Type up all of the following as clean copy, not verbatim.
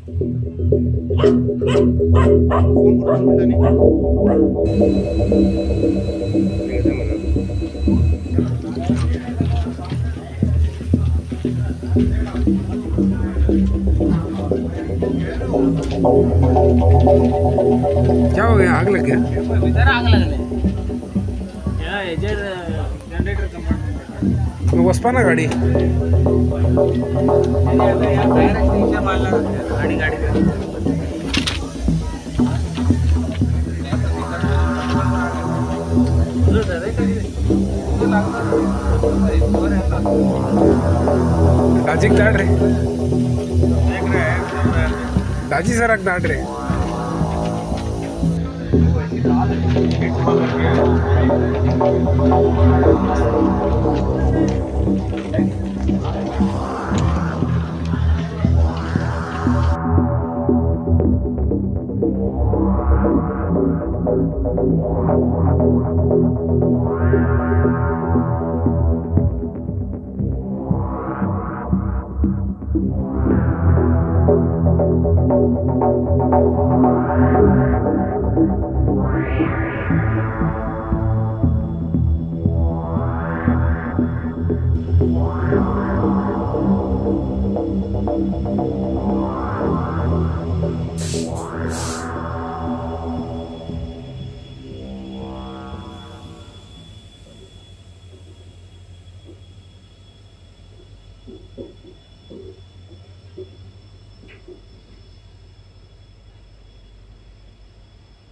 Phone करता म्हणटा न्ही. क्या हो गया? आग लग गया इधर, आग लागले जनरेटर कंपार्टमेंट. वचपा ना गाडी. फायर एक्सटिंग्विशर मारला आणि गाडी दाजीक धाड रे, दाजी सराक धाड रे.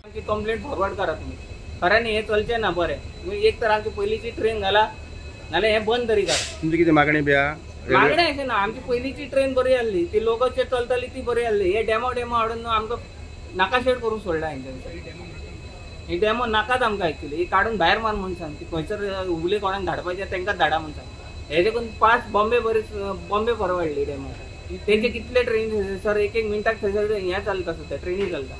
आमची कंप्लेंट फॉरवर्ड करा तुम्ही. खऱ्यांनी हे चलचें ना बरें. एक तर आमची पयलींची ट्रेन घाला नाल्यार हें बंद तरी करा. तुमची कितें मागणी बी आहा? मागणी अशें ना, आमची पयलींची ट्रेन बरी आहली, ती लोकांचे चलताली ती बरी आहली. हे डेमो डेमो हाडून न्हू आमकां नाकाशेड करूंक सोडला हेंच्यांनी. ही डेमो नाकाच आमकां एक्चुली, ही काडून भायर मार म्हूण सांग. ती खंयसर हुबली कोणाक धाडपाचें तांकां धाडा म्हूण सांग. हेजे करून पास बॉम्बे बरी बॉम्बे परवडली डेमो. तेंचे कितले ट्रेनी सर एक एक मिनटाक थंयसर हें चलता सुद्दां, ट्रेनी चलता.